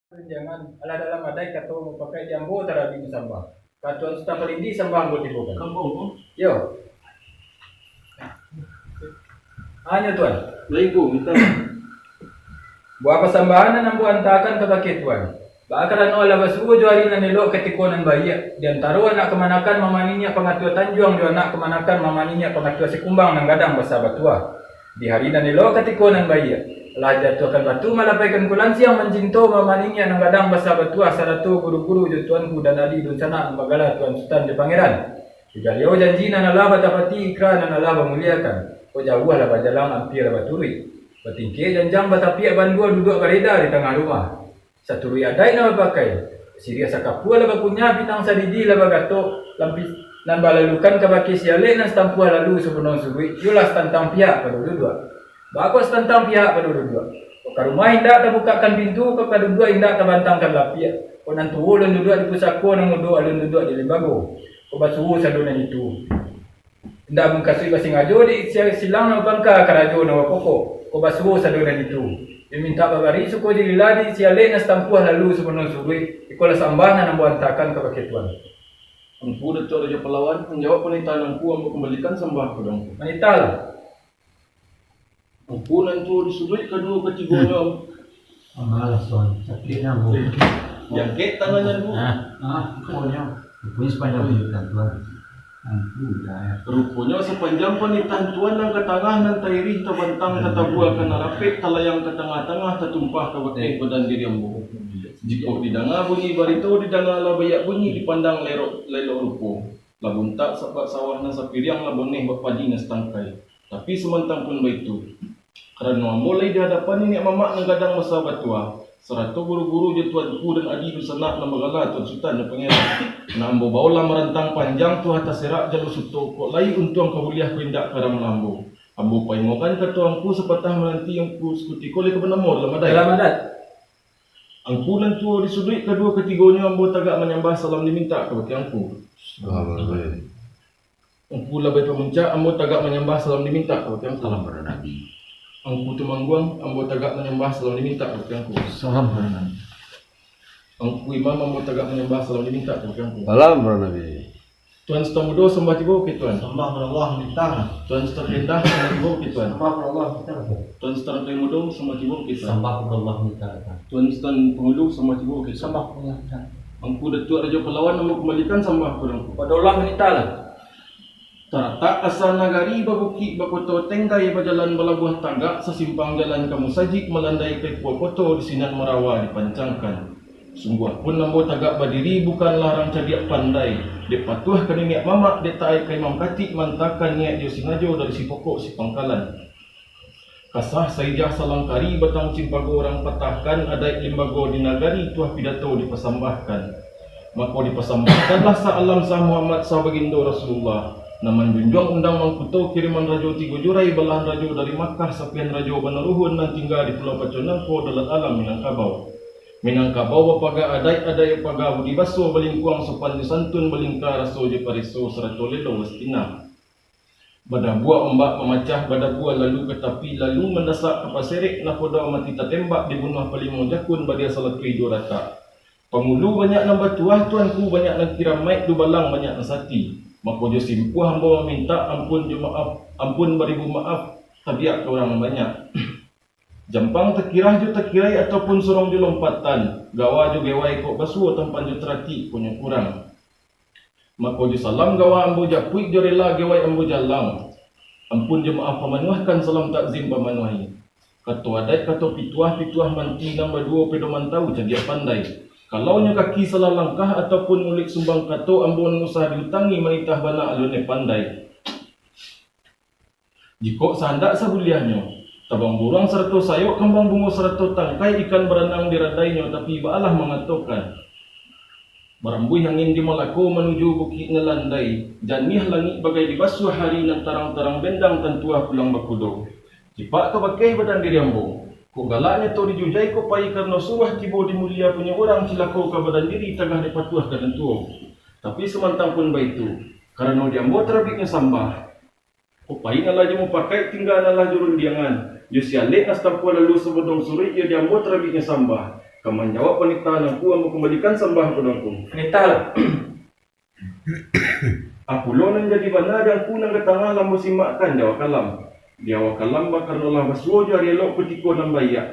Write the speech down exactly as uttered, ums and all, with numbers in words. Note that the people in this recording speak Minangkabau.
Jangan, alah dalam adaik kato mupakaik di ambo tarabik sambah. Ka Tuan Sutan Palinggi sambah ambo tibokan. Ambo? Yo. Hanyo Tuan. Baik, Bu, mintak. Buah pasambahan nan ambo antakan kabake Tuan. Baa karano alah basuo jo ari nan elok katiko nan baiak, di antaro anak kamanakan Mamak Niniak Pangatua Tanjuang jo anak kamanakan Mamak Niniak Pangatua Sikumbang nan gadang basa batuah. Di hari nan elok katiko nan baiak, lah jatuahkan batu malapaikan kulansiang mancinto Mamak Niniak nan gadang basa batuah, sarato guru-guru jo tuanku dan adi dunsanak nan bagala Tuan Sutan jo Pangeran. Di baliau janji nan alah batapati, ikra nan alah bamuliakan. Kok jauah lah bajalang, ampia lah baturuik. Batingkek janjang batapiak bandua duduak bareda di tangah rumah. Saturuik adaik nan bapakai, siriah sakapua lah bakunyah, pinang sadidih lah bagatok, lampih nan balalukan kabake si alek nan satampuah lalu sabunuang suruik, iyolah satantang pihak pado duduak. Baa kok satantang pihak pado duduak? Kok ka rumah indak tabukakkan pintu, kok ka duduak indak tabantangkan lapiak. Kok nan tuo alun duduak di pusako, nan mudo alun duduak di limbago. Kok basuo sado nan itu. Indak mukasuik basingajo di sia-, silang nan bapangka karajo nan bapokok, kok basuo sado nan itu. Iyo mintak babari suko jo lila di si alek nan satampuah lalu sabunuang suruik, ikolah sambah nan ambo antakan kabake Tuan. Angku Datuak Rajo Palawan, manjawab panitahan angku, ambo kambalikan sambah kapado angku. Manitahlah. Angku nan tuo di suduik kaduo katigonyo. Malas, Tuan. Sakik namo. Jangkek tangan nan duo. Ah, ah, ruponyo. Ruponyo sapanjang panitahan Tuan. Angku, dah. Ruponyo sapanjang panitahan Tuan nan ka tangah, nan tairih, tabantang, tatabua, ka nan rapek, talayang ka tangah-tangah, tatumpah kabake badan diri ambo. Jikok didanga bunyi barito, didanga lah baiak bunyi, dipandang lerok, lelok rupo. Lah buntak sabak sawah nan sapiriang, lah boneh bak padi nan satangkai. Tapi samantang pun baitu, karano ambo lai di hadapan niniak mamak nan gadang basa batuah, sarato guru-guru jo tuanku dan adi dunsanak nan bagala Tuan Sutan jo Pangeran, nan ambo baolah marantang panjang tu hata serak jalur suto, kok lai untuang ka buliah ko indak ka ramal ambo. Ambo paingokan kato angku sapatah mananti angku sakutiko lai ka banamo dalam adaik. Dalam adaik. Angku nan tuo di suduik kaduo katigonyo, ambo tagak manyambah salam dimintak kabake angku. Salam. Angku Labai Pamuncak, ambo tagak manyambah salam dimintak kabake angku. Salam pado Nabi. Angku Tumangguang, ambo tagak manyambah salam dimintak kabake angku. Salam pado Nabi. Angku Imam, ambo tagak manyambah salam dimintak kabake angku. Salam pado Nabi. Tuan Sutan Mudo, sambah tibo ke Tuan. Sambah pado Allah, mintak. Tuan Sutan Rendah, sambah tibo ke Tuan. Sambah pado Allah, mintak. Tuan Sutan Rangkai Mudo, sambah tibo ke Tuan. Sambah pado Allah, mintak. Tuan Sutan Pangulu, sambah tibo ke Tuan. Sambah pado Allah, mintak. Angku Datuak Rajo Palawan, ambo kambalikan sambah pado angku. Pado Allah, mintaklah. Taratak asa nagari babukik bakoto, tenggai bajalan balabuah tagak, sasimpang jalan ka musajik, malandai ka ipua koto, di sinan marawa dipancangkan. Sungguah pun ambo tagak badiri, bukanlah rang cadiak pandai, dek patuah ka niniak mamak, dek taat ka imam katik, mantakan niaik jo singajo dari si pokok si pangkalan. Kasah saijah salangkari, batang cimpago rang patahkan, adaik limbago di nagari, tuah pidato dipasambahkan. Mako dipasambahkanlah sa alam sah Muhammad sah bagindo Rasulullah, nan manjunjuang undang mangkuto, kiriman rajo tigo jurai, balahan rajo dari Makkah, sapian rajo banaruhun, nan tingga di Pulau Paco nangko, dalam alam Minangkabau. Minangkabau bapaga adaik, adaik bapaga budi baso, balingkuang sopan jo santun, balingka raso jo pareso, sarato lelo bastinah. Badabua ombak mamacah, badabua lalu ka tapi, lalu mandasak ka pasirek, nakoda mati tatembak, dibunuah palimo jakun, badia salatuih duo ratak. Pangulu banyak nan batuah, tuanku banyak nan kiramaik, dubalang banyak nan sati. Mako jo simpuah ambo mamintak, ampun jo maaf, ampun baribu maaf, tabiak ka urang nan banyak. Jampang takirah jo takirai, ataupun sorong jo lompatan, gawa jo gewai kok basuo, tampan jo taratik kok nyo kurang. Mako jo salam gawa ambo japuik, jo rela gewai ambo jalang. Ampun jo maaf pamanuahkan, salam takzim pamanuahi. Kato adaik, kato pituah, pituah manti nan baduo, pedoman tawu cadiak pandai. Kalau nyo kaki salah langkah, ataupun muluik sumbang kato, ambo nan usah diutangi, manitah bana alun pandai. Jikok sahandak sabuliahnyo, tabang buruang sarato sayok, kambang bungo sarato tangkai, ikan baranang di radainyo, tapi baalah mangatokan. Barambuih angin di Malako, manuju bukik nan landai, janiah langik bagai dibasuah, hari nan tarang-tarang bendang, tantuah pulang bakudo. Cipak ka bakeh badan diri ambo. Kok galak nyato dijujai, kok pai karano suruah, tibo di mulia punyo urang, cilako ka badan diri, tagah dipatuah ka nan tuo. Tapi samantang pun baitu, karano di ambo tarabiknyo sambah, kok pai nan lah jo mupakaik, tingga nan lah jo rundiangan, jo si alek nan satampuah lalu, sabodong suruik, iyo di ambo tarabiknyo sambah. Ka manjawab panitahan Angku, ambo kumbalikan sambah ka Angku. Nitahlah. Apulo nan jadi bana di Angku nan ka tangah lah ambo simakkan di awal kalam. Di awal kalam, bakarono lah basuo jo ari elok kutiko nan baiak.